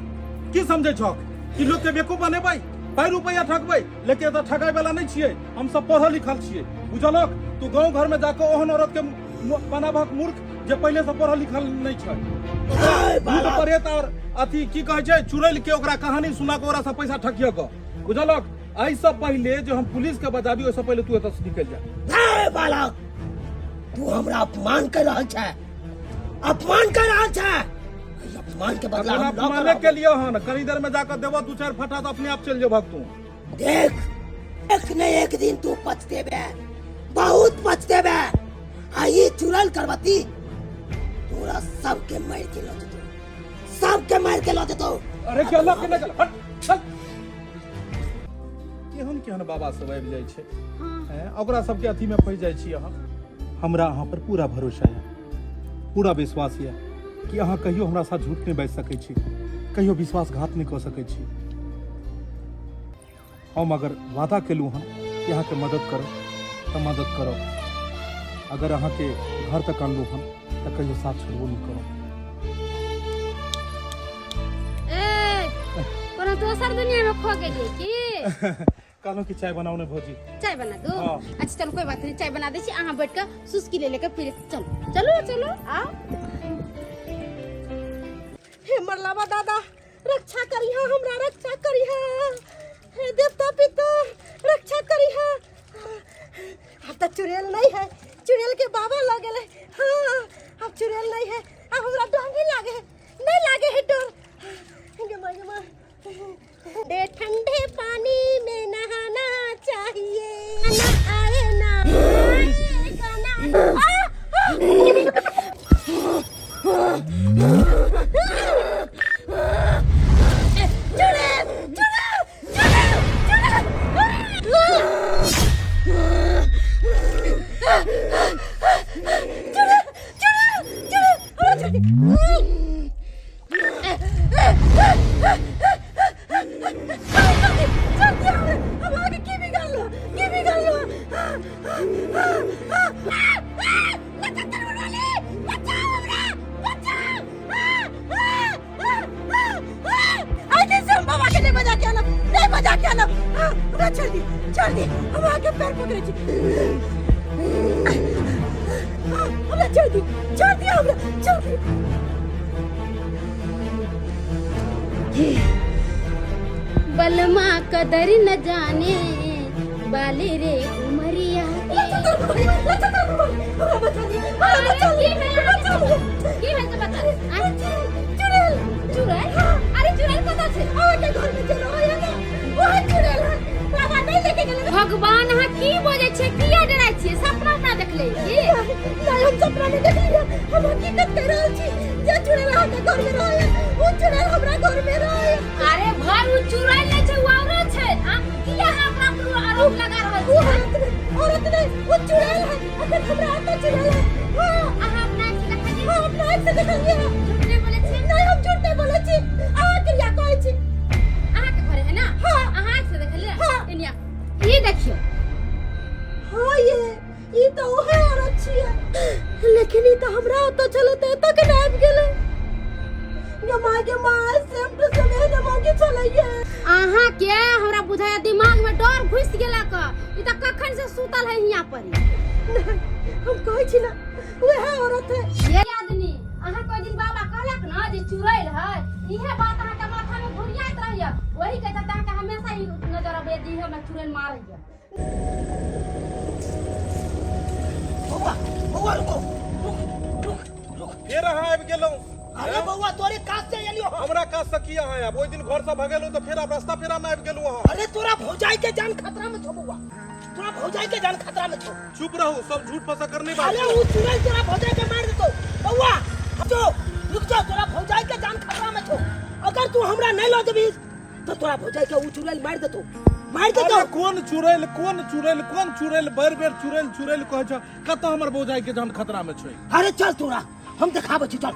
Speaker 1: की समझै छक कि लोग के बेवकूफ बनेबै, पाइ रुपैआ ठकबै? लेकिन एतऽ ठकाय वाला नहि छियै, हम सब पढ़ल लिखल छियै, बुझलक? तू गाँव घर में जाके ओहन औरत के बनाबहक मूर्ख जे पहिले से पढ़ल लिखल नहि छै।
Speaker 2: ए,
Speaker 1: भूत
Speaker 2: बालक।
Speaker 1: प्रेत और अथी की कहै छै चुड़ैल के ओकरा कहानी सुना के ओकरा से पैसा ठकिय के, बुझलक? एहिसँ पहिले जे हम पुलिस के बजाबी, ओहिसँ पहिले तू एतऽ से निकलि जा।
Speaker 2: ए, बालक, तू हमरा अपमान कर रहल छै, अपमान कर रहल छै। एहि अपमान के बदला
Speaker 1: अगर
Speaker 2: हम लऽ
Speaker 1: अपमाने
Speaker 2: के
Speaker 1: के लिए हन कनी देर में जाकर देबो दू चारि फटा तऽ अपने आप चलि जेबहक तू।
Speaker 2: रहब। देख, एक ने एक दिन तू पछतेबे, बहुत पछतेबे। आ ई चुड़ैल करवती तोरा सबके मार के लऽ जेतौ, सबके मार के लऽ जेतौ।
Speaker 1: अरे गेलक कि नहि गेलक? हट, चल। केहन केहन बाबा सब आबि जाइ छै। हैं, ओकरा सबके अथी में फंसि जाइ छी अहाँ। हमरा अहाँ पर पूरा भरोसा यऽ, पूरा विश्वास यऽ कि अहाँ कहियो हमरा साथ झूठ नहि बाजि सकै छी, कहियो विश्वासघात नहि कऽ सकै छी। हम अगर वादा केलहुँ हँ कि अहाँके मदद करब तऽ मदद करब। अगर अहाँके घर तक अनलहुँ हँ तऽ कहियो साथ छोड़बो नहि करब।
Speaker 3: ए, कोनो दोसर दुनिया में खो गेलियै की?
Speaker 1: कहलहुँ कि चाय बनाउ ने भौजी।
Speaker 3: चाय बना दू?
Speaker 1: हाँ।
Speaker 3: अच्छा चलो, कोई बात नहीं, चाय बना दै छी, अहाँ बैठ के सुस्की ले लेके पी ले। चलो चलो चलो, आओ।
Speaker 5: हे मरलावा दादा, रक्षा करिहा हमरा, रक्षा करिहा। हे देवता पितर, रक्षा करिहा। अब तो चुड़ैल नहीं है, चुड़ैल के बाबा लग गए। हाँ, अब चुड़ैल नहीं है, अब हमरा डर नहीं लागे है, नहीं लागे है डर। गे माँ, गे माँ। ठंडे ठंडे पानी में नहाना चाहिए, ना आए ना आए गाना। आ, आ, चुड़ैल, चुड़ैल, चुड़ैल, चुड़ैल। चुड़ैल, चुड़ैल, चुड़ैल, हमरा छोड़ दे। छोड़ दे हमरा, हम अहाँके की बिगाड़लहुँ, की बिगाड़लहुँ? बाबा के नहीं बजा के आनब, नहीं बजा के आनब। हाँ, हमरा छोड़ दी, छोड़ दी, हम अहाँके पैर पकड़ै छी। हाँ, हमरा छोड़ दी, छोड़ दी हमरा, छोड़ दी।
Speaker 3: बलमा कदर न जाने बाली रे उमरिया के। की भेल से बता।
Speaker 5: चुड़ैल।
Speaker 3: चुड़ैल? अरे चुड़ैल कतऽ छै?
Speaker 5: अहाँके घर में जे रहैया ने, वएह चुड़ैल है। बाबा नहीं लेके गेलै।
Speaker 3: भगवान, अहाँ की बजै छियै? किया डराइ छियै? सपना उपना देखले की?
Speaker 5: नहीं, हम सपना नहीं देखलियै, हम हकीकत कहि रहल छी। जे चुड़ैल अहाँके घर में रहैया, ओ चुड़ैल हमरा घर में रहैया।
Speaker 3: अरे भाई, उ चुड़ैल नहि छै, उ औरत छै। आ किया अहाँ अपना पर आरोप लगा रहल
Speaker 5: ओ
Speaker 3: छियै?
Speaker 5: औरत नहीं, औरत नहीं, ओ चुड़ैल है। अखन हमरा आता चुड़ैल है। हाँ।
Speaker 3: अहाँ अपना आँखि से देखलियै?
Speaker 5: हाँ, अपना आँखि से देखलियै।
Speaker 3: झूठ नहि बोलै छियै?
Speaker 5: नहीं, हम झूठ नहीं बोलै छी, अहाँ क्रिया कहै छी।
Speaker 3: अहाँके घर है ना?
Speaker 5: हाँ।
Speaker 3: अहाँ आँखि से देखलियै?
Speaker 5: हाँ।
Speaker 3: एनिया ई देखियौ।
Speaker 5: हाँ, ये ई तऽ उहे औरत छियै, लेकिन ई तऽ हमरा ओतऽ छलै तऽ एतऽ केना आबि गेलै? गे माय, गे my, same two सेम एहने मौगी छलैये।
Speaker 3: अहाँ के हमरा बुझाया दिमाग में डर घुस गेला क। ई तऽ कखन से सुतल है हियां पर।
Speaker 5: नहि, हम कहै छी ने, वएह औरत है।
Speaker 3: ये आदमी अहाँ कोई दिन बाबा कहलक ना जे चुड़ैल है, इहे बात अहाँ के माथा में घुरियाइत रहैया, वही के चलते अहाँ के हमेशा ई नजर अबैया जे ई हमरा चुड़ैल मारैया।
Speaker 2: बौआ बौआ, रुको, रुक रुक रुक।
Speaker 1: फेर अहाँ आबि गेलहुँ?
Speaker 2: अरे बौआ, तोरे काज से एलियो हम।
Speaker 1: हमरा काज से की अहाँ आयब? ओहि दिन घर से भगेलहुँ तऽ फेर आब रास्ता फेरा में आबि गेलहुँ अहाँ।
Speaker 2: अरे तोरा भौजाई के जान खतरा में छौ बौआ, तोरा भौजाई के जान खतरा में छौ।
Speaker 1: चुप रहू, सब झूठ फंसा कर नहीं बात।
Speaker 2: अरे उ चुड़ैल तोरा भौजाई के मार देतो बौआ। जो रुक जो, तोरा भौजाई के जान खतरा में छौ। अगर तू हमरा नहीं लऽ जेबही तो तोरा भौजाई के उ चुड़ैल मार देतो, मार देतो।
Speaker 1: अरे कोन चुड़ैल, कोन चुड़ैल, कोन चुड़ैल? बेर बेर चुड़ैल चुड़ैल कहै छ, कतऽ हमर भौजाई के जान खतरा में छै?
Speaker 2: अरे चल, तोरा हम देखाबै छी, चल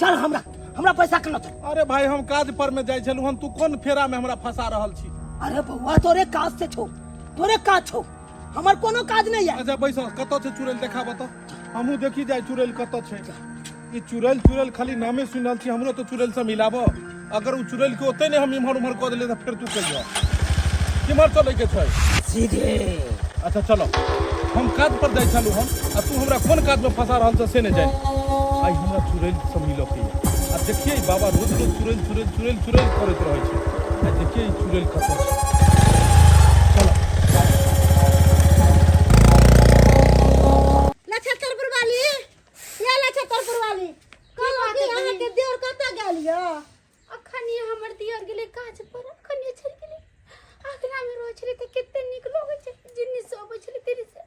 Speaker 2: चल, हमरा हमरा पैसा के लऽ चल।
Speaker 1: अरे भाई, हम काज पर में जाइ छलहुँ हम, तू कोन फेरा में हमरा फंसा रहल छी?
Speaker 2: अरे बौआ, तोरे काज से छौ, तोरे काज छौ, हमर कोनो काज नहीं है।
Speaker 1: अच्छा बैस, कतऽ छै चुड़ैल देखा बता, हमहूँ देखी जाइ चुड़ैल कतऽ छै। ई चुड़ैल चुड़ैल खाली नामे सुनि रहल छी, हमरो तऽ चुड़ैल से मिलाब। अगर ओ चुड़ैल के ओतै नहि हम इम्हर उम्हर कऽ देलियै तऽ फेर तू कहियह। केम्हर चलै के छै?
Speaker 2: सीधे।
Speaker 1: अच्छा चलो, हम काज पर जाइ छलहुँ हम आ तू हमरा कोन काज में फंसा रहल छ से नहि जानि। आइ हमरा चुड़ैल से मिलऽ के यऽ। आ देखियै, बाबा रोज रोज चुड़ैल चुड़ैल चुड़ैल चुड़ैल करैत रहै छै, आ देखियै ई चुड़ैल कतऽ छै। चलो।
Speaker 5: नक्षत्रपुर वाली, या नक्षत्रपुर वाली, कहलहुँ कि अहाँके देवर कतऽ गेल यऽ?
Speaker 3: अखन ये हमर दियर गेलै काज पर, अखन ये चलि गेलै। अगना में रहै छलै तऽ कते नीक लगै छै, जिन्नी से अबै छलै देरी से,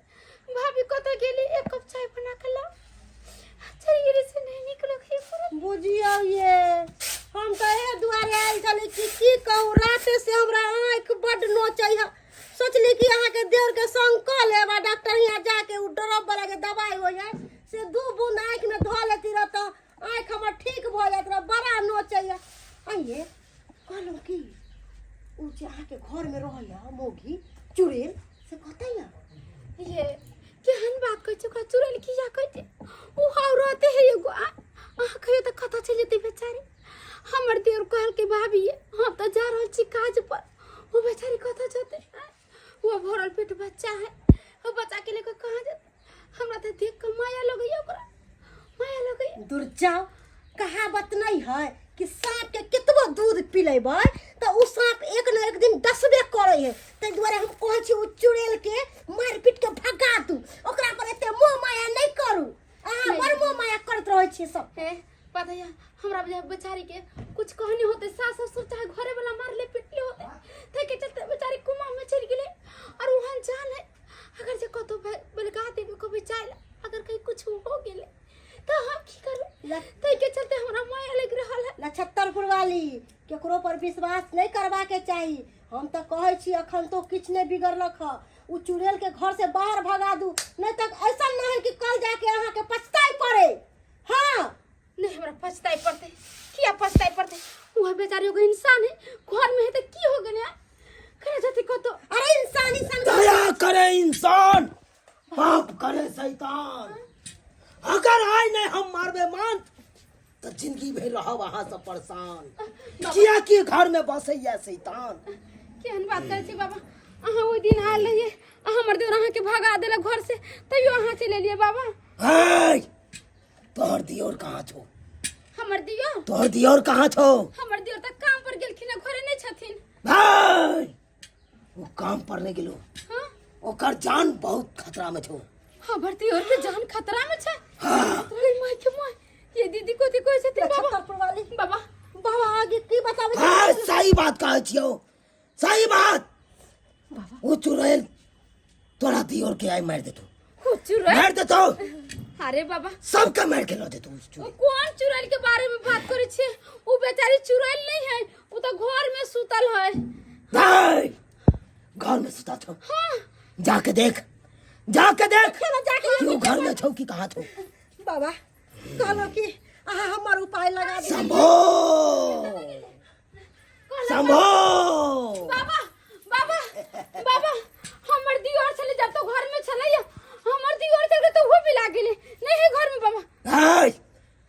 Speaker 3: भाभी कतऽ गेली, एक कप चाय बना के लाओ, चलि गेलै, से नहि नीक लगै पूरा।
Speaker 5: बुझियौ ये, हम तऽ एहि दुआरे आयल छली कि की कहू, राते से हमरा आँखि बड्ड नोचै है। सोचली कि अहाँके देवरके संग कऽ लेब आ डॉक्टर हियाँ जाके ओ ड्रॉप वाला के दवाइ होइ है से दू बूंद आँखिमे धऽ लेती रह तऽ आँखि हमर ठीक भऽ जाइत रह। बड़ा नोचैया। आइये कहलहुँ कि ओ जे अहाँके घरमे रहैया मौगी चुड़ैल से कतऽ यऽ?
Speaker 3: ये केहन बात कहै छै? ओकरा चुड़ैल किया कहै छै? ओ औरते है एगो। अहाँ कहियो तऽ कतऽ चलि जेतै बेचारी? हमर देवर कहलकै, भाभी हम तऽ जा रहल छी काज पर, ओ बेचारी कतऽ जेतै? ओ भरल पेट बच्चा है, ओ बच्चा के लेकर कहाँ जेतै? हमरा तऽ देख कऽ माया लगैया, ओकरा माया लगैया।
Speaker 5: दूर जाओ, कहावत नहीं है कि सांप के कितबो दूध पिलेबै तऽ ओ सांप एक न एक दिन डसबे करै है। ताहि दुआरे हम कहै छी ओ चुड़ैल के मारि पीट के भगा दू, ओकरा पर एते मोह माया नहीं करू। अहाँ बड़ मोह माया करैत रहै छियै सब।
Speaker 3: हे पता है, हमरा बुझाय बेचारी के कुछ कहने होते, सास ससुर चाहे घरे वाला मारले पिटले होते, ताहि के चलते बेचारी कुमा में चलि गेलै। और वहाँ जान है, अगर जे कतौ बलगा देबे कभी जाय, अगर कहीं कुछ हो गेलै तो हम की करबै? ताहि के चलते हमरा माया लागि रहल है।
Speaker 5: नक्षत्रपुर वाली, केकरो पर विश्वास नहीं करबा के चाही। हम तऽ कहै छी अखन तो किछु नहीं बिगड़लक ह, उ चुड़ैल के घर से बाहर भगा दू, नहीं तऽ ऐसा न है कि कल जाके अहाँ के पछताए पड़े। हाँ।
Speaker 3: नहीं, हमरा पछताए पड़ते? किया पछताए पड़ते? वह बेचारी एगो इंसान है, घर में है तो की हो गेलै? करे जते कतो।
Speaker 5: अरे इंसान इंसान।
Speaker 2: दया करे इंसान, पाप करे शैतान। अगर आय नहीं हम मारबे मान तो जिंदगी भर रहब अहाँ सब परेशान, किया कि घर में बसैया शैतान।
Speaker 3: केहन बात करै छी बाबा अहाँ? ओहि दिन आयल रहियै, हमर देवर अहाँके भगा देलक घर से, तैयो अहाँ चलि एलियै बाबा।
Speaker 2: है तोहर दियोर कहाँ छौ?
Speaker 3: हमर दियोर?
Speaker 2: तोहर दियोर कहाँ छौ?
Speaker 3: हमर दियोर तऽ काम पर गेलखिन हँ, घरे नहि छथिन।
Speaker 2: भाई, वो काम पर नहीं गेलो।
Speaker 3: हाँ।
Speaker 2: ओकर जान बहुत खतरा में छौ।
Speaker 3: हमर दियोर के जान खतरा में छै? अरे माय के my, ये दीदी कथी कहै छथिन बाबा?
Speaker 5: नक्षत्रपुर वाली।
Speaker 3: बाबा।
Speaker 5: बाबा, आगे की बताबै?
Speaker 2: हाँ, सही बात कहै छियौ, सही बात। वो चुड़ैल तोरा दियोर के आई मार देतो।
Speaker 3: ओ चुड़ैल
Speaker 2: मार देतो।
Speaker 3: अरे बाबा,
Speaker 2: सबके मार के लऽ देतो उस
Speaker 3: ओ
Speaker 2: चुड़ैल।
Speaker 3: कोन चुड़ैल के बारे में बात करै छियै? ओ बेचारी चुड़ैल नहीं है, ओ तऽ घर में सुतल है।
Speaker 2: भाई, घर में सुता छौ?
Speaker 3: हाँ।
Speaker 2: जाके देख, जाके देख कि वो घर में छौ कि कहाँ छौ।
Speaker 5: बाबा, कहलहुँ कि अहाँ हमर उपाय लगा दियौ।
Speaker 2: शंभो शंभो।
Speaker 3: बाबा बाबा बाबा, हमर दियोर छलै जब तो घर में छलै, हमर दियोर चल के तो वो मिला गेलै, नहीं है घर में बाबा।
Speaker 2: भाई,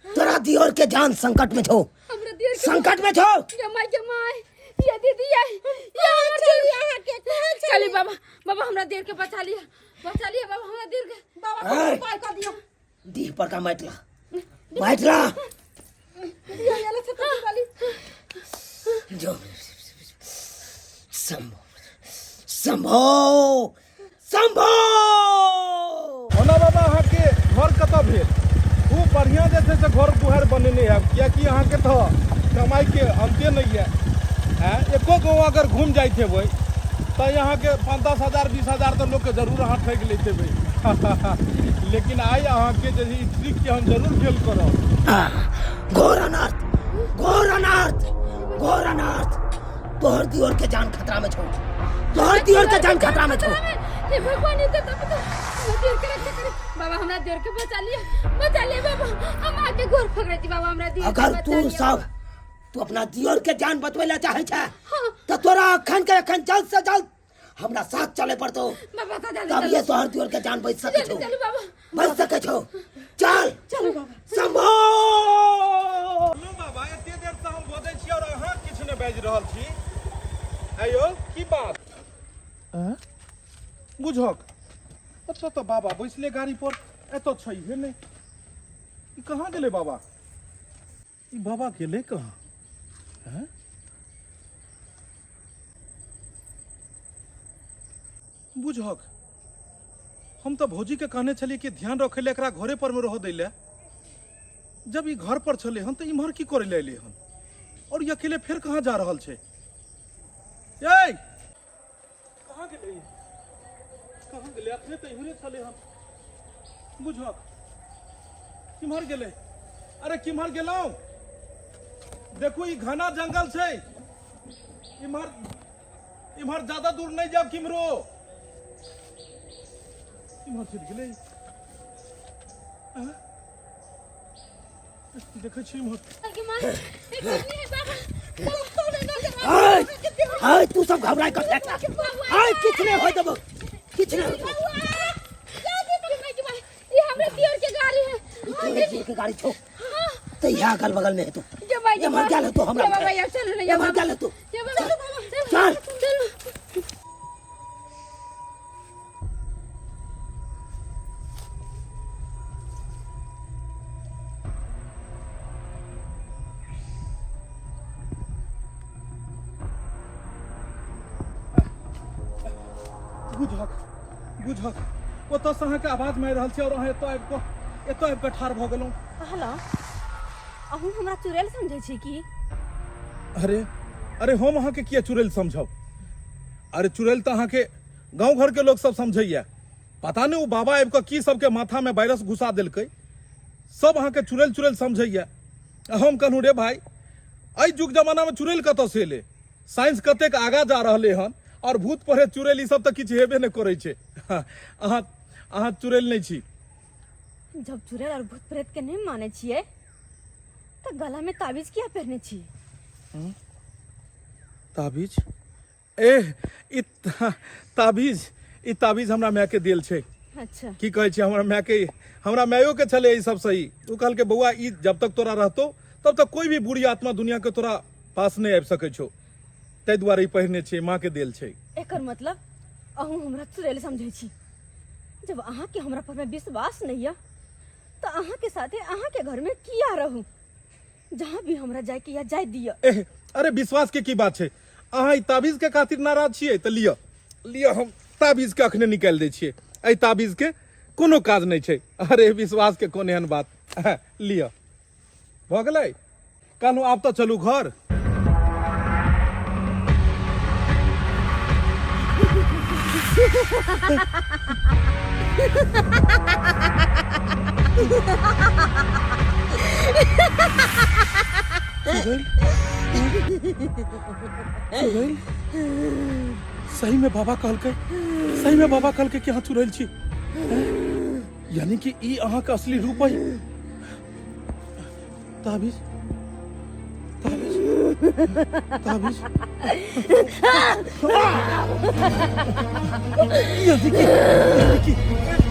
Speaker 2: तोरा दियोर के जान संकट में छौ।
Speaker 3: हमरा दियोर के
Speaker 2: संकट में छौ।
Speaker 3: ये my के my, ये दीदी, ये ये हमर
Speaker 5: चली अहाँके कहाँ चली?
Speaker 3: चली बाबा, बाबा, हमरा दियोर के बचा लिया, बचा लिया बाबा हमरा दियोर के।
Speaker 5: बाबा,
Speaker 2: ऐ।
Speaker 5: उपाय कऽ दियौ।
Speaker 2: डीह पर का माटि ला, माटि ला। जो शंभो शंभो शंभो।
Speaker 1: ओना बाबा अहाँके घर कतऽ भेल? खूब बढ़िआँ जे छै से घर दुआरि बनेने हैब, किएकि अहाँके तऽ कमाइके अन्ते नहि यऽ। आँय, एको गाँव अगर घुमि जाइत हेबै तऽ अहाँके 5-10 हजार 20 हजार तऽ लोकके जरूर अहाँ ठकि लैत हेबै। लेकिन आइ अहाँके जे ई ट्रिकके हम जरूर फेल करब।
Speaker 2: घोर अनर्थ, घोर अनर्थ, घोर अनर्थ। तोहर दियोर के जान खतरा में छौ, तोहर दियोर के जान खतरा में छौ।
Speaker 3: हे भगवान, ई तऽ हमरा दियोर के रक्षा करे बाबा, हमरा दियोर के बचा लिया, बचा लिया बाबा, हम आके गोर पकड़े छी बाबा, हमरा दियोर के
Speaker 2: अगर
Speaker 3: बचा
Speaker 2: तू
Speaker 3: लिया।
Speaker 2: सब तू अपना दियोर के जान बचबै ला चाहे छै तो तोरा अखन के अखन जल्द से जल्द हमरा साथ चले पड़तो।
Speaker 3: बाबा तो जल्दी
Speaker 2: तब
Speaker 3: चलू।
Speaker 2: ये तोहर दियोर के जान बच सके
Speaker 3: जल्दी
Speaker 2: छौ,
Speaker 3: चलू बाबा,
Speaker 2: बच सके छौ। चल
Speaker 5: चलू बाबा।
Speaker 2: शंभो।
Speaker 1: हेलो बाबा, एते देर से हम बजै छी और अहाँ किछु नहि बाजि रहल छी। आयो की बात बुझक? एतऽ तऽ बाबा बैसले गाड़ी पर, एतऽ छैहे नहि। ई कहाँ गेलै बाबा? ई बाबा गेलै कहाँ? हैं? बुझक, हम तऽ भौजीके कहने छलियै कि ध्यान रखै लए, एकरा घरे पर मे रहऽ दै लए। जब ई घर पर छलै हन तऽ इम्हर की करै लए एलै हन? और ई अकेले फेर कहाँ जा रहल छै? ए कहाँ गेलै ई? कहाँ गेलै? अखने तऽ इम्हरे छलै हन। बुझक, किम्हर गेलै? अरे किम्हर गेलहुँ? देखू, ई घना जंगल छै, इम्हर इम्हर ज्यादा दूर नहि जायब किम्हरो। इम्हर चलि गेलै। आँ? देखै छी इम्हर।
Speaker 2: आय आय, तू सब घबराय कर। आय, किछु नहि होय देबो, किछु नहि होय देबो।
Speaker 3: ये हमरा दियोर के गाड़ी है।
Speaker 2: ई तोरे दियोर के गाड़ी छौ तऽ इएह अगल बगल में हेतौ।
Speaker 3: ये भाई, ये
Speaker 2: एम्हर गेल हेतौ हमरा।
Speaker 3: ये बाबा, ये चलू ना, ये
Speaker 2: एम्हर
Speaker 3: बाबा।
Speaker 2: गेल हेतौ।
Speaker 3: ये बाबा, चलू।
Speaker 2: चल।
Speaker 3: चलू।
Speaker 1: बुझक बुझक, ओतऽसँ अहाँके आवाज मारि रहल छी और अहाँ एतऽ आबि कऽ, एतऽ आबि कऽ ठाढ़ भऽ गेलहुँ।
Speaker 6: कहलहुँ, अहूँ हमरा चुड़ैल समझै छी की?
Speaker 1: अरे अरे, हम अहाँके किया चुड़ैल समझब? अरे चुड़ैल तऽ अहाँके गाँव घरके लोक सब समझैया। पता नहि ओ बाबा आबि कऽ की सबके माथामे वायरस घुसा देलकै, सब अहाँके चुड़ैल चुड़ैल समझैया। आ हम कहलहुँ, रे भाई, एहि युग जमानामे चुड़ैल कतऽसँ एलै? साइंस कतेक आगाँ जा रहलै हन और भूत प्रेत चुड़ैल ई सब तऽ किछु हेबे नहि करै छै। अहाँ अहाँ चुड़ैल नहि छी।
Speaker 6: जब चुड़ैल और भूत प्रेत के नहीं माने छियै तऽ गला में ताबीज किया पहिरने छी?
Speaker 1: ताबीज? एह, ई ताबीज, ई ताबीज हमरा माय के देल छै।
Speaker 6: अच्छा।
Speaker 1: की कहै छै, हमरा माय के, हमरा मायो के छलै ई सब सही। ओ कहलकै, बौआ, ई जब तक तोरा रहतो तब तक कोई भी बुरी आत्मा दुनिया के तोरा पास नहि आबि सकै छौ। ताहि दुआरे ई पहिरने छियै, माँ के देल छै।
Speaker 6: एकर मतलब अहूँ हमरा चुड़ैल समझै छी? जब अहाँके हमरा पर में विश्वास नहीं है तऽ अहाँके साथे अहाँके घर में किया रहू? जहाँ भी हमरा जाय के या जाय दिअ।
Speaker 1: एह, अरे विश्वास के की बात छै? अहाँ ई ताबीज के खातिर नाराज छियै तऽ लिअ लिअ, हम ताबीज के अखने निकालि दै छियै। एहि ताबीज के कोनो काज नहि छै। अरे विश्वास के कोन एहन बात? लिअ, भऽ गेलै। कहलहुँ आब तऽ चलू घर। चुड़ैल, चुड़ैल, सही में बाबा कहलकै, सही में बाबा कहलकै कि अहाँ चुड़ैल छी। यानी कि ई अहाँके असली रूप है। ताबीज, ताबीज, ताबीज। यानी कि, यानी कि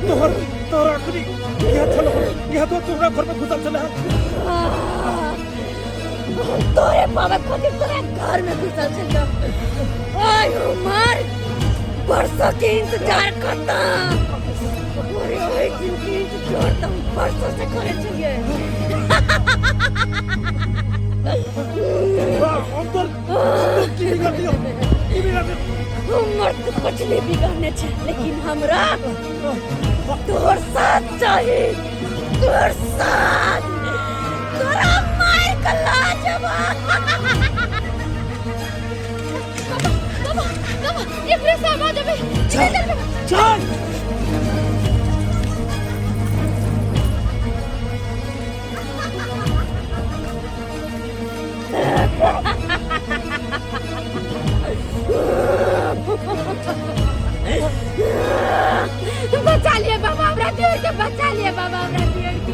Speaker 1: तोहर तोहर आखिरी यह छल, यह तो तोहरा घर में घुसल छल।
Speaker 6: तोरे बाबा खातिर तोरा घर में घुसल छलियो। आय उमर बरसों के इंतजार करता। अरे ओए दिन के इंतजार तो हम परसों से करे छलिए।
Speaker 1: हम तोर की बिगाड़ दियो, की बिगाड़ दियो?
Speaker 6: हमर तो कुछ नहीं बिगाड़ने छे, लेकिन हमरा तोहर साथ चाही, तोहर साथ। तोरा मार के लाजवा।
Speaker 3: बाबा, बाबा, एकरे से आवाज अबे।
Speaker 4: चल चल।
Speaker 3: बचा लिए बाबा हमरा देर के, बचा लिए बाबा हमरा देर के,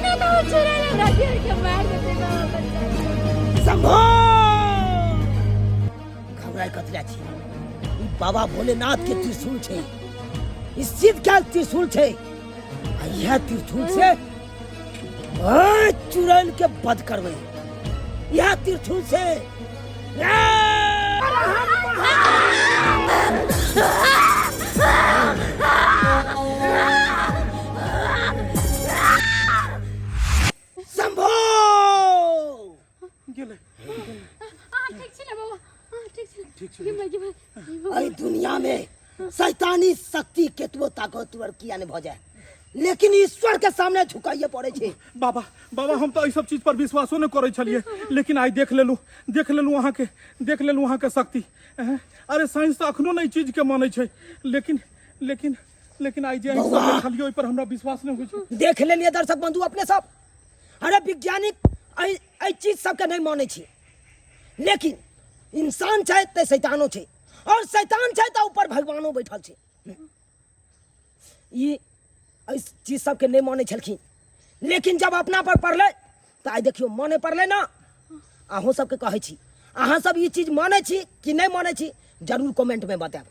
Speaker 3: ना तो चुरा ले हमरा देर के मार देते। बाबा बचा लिए।
Speaker 4: शंभो, घबराय कतला छी? ई बाबा भोलेनाथ के त्रिशूल छै, ई सिद्ध के त्रिशूल छै, आ इएह त्रिशूल से ओए चुड़ैल के वध करबै, इएह त्रिशूल से। शंभो
Speaker 1: गेलै।
Speaker 3: अहाँ ठीक छी ने बाबा? अहाँ ठीक छी?
Speaker 1: ठीक छी।
Speaker 3: गे माय, गे माय।
Speaker 4: एहि दुनिया में शैतानी शक्ति केतबो ताकतवर किया नहीं भऽ जाए, लेकिन ईश्वर के सामने झुकाइए पड़े छै।
Speaker 1: बाबा, बाबा, हम तऽ एहि सब चीज पर विश्वासो नहि करै छलियै, लेकिन आइ देख लेलहुँ, देख लेलहुँ अहाँके, देख लेलहुँ अहाँके शक्ति। एँ, अरे साइंस तऽ अखनो नहि चीज के मानै छै, लेकिन लेकिन लेकिन आइ जे अहीं सब
Speaker 4: बौआ।
Speaker 1: देखलियै, ओहि पर हमरा विश्वास नहि होइ छै।
Speaker 4: देख लेलिए दर्शक बंधु अपने सब, अरे वैज्ञानिक एहि एहि चीज सबके नहीं मानै छै, लेकिन इंसान छै तऽ शैतानो छै, और शैतान छै तऽ ऊपर भगवानो बैठल छै। ई एहि चीज सबके नहीं मानै छलखिन, लेकिन जब अपना पर पड़लै तऽ आइ देखियौ मानै पड़लै ना। अहूँ सबके कहै छी, अहाँ सब ई चीज मानै छी कि नहीं मानै छी, जरूर कमेंटमे बतायब।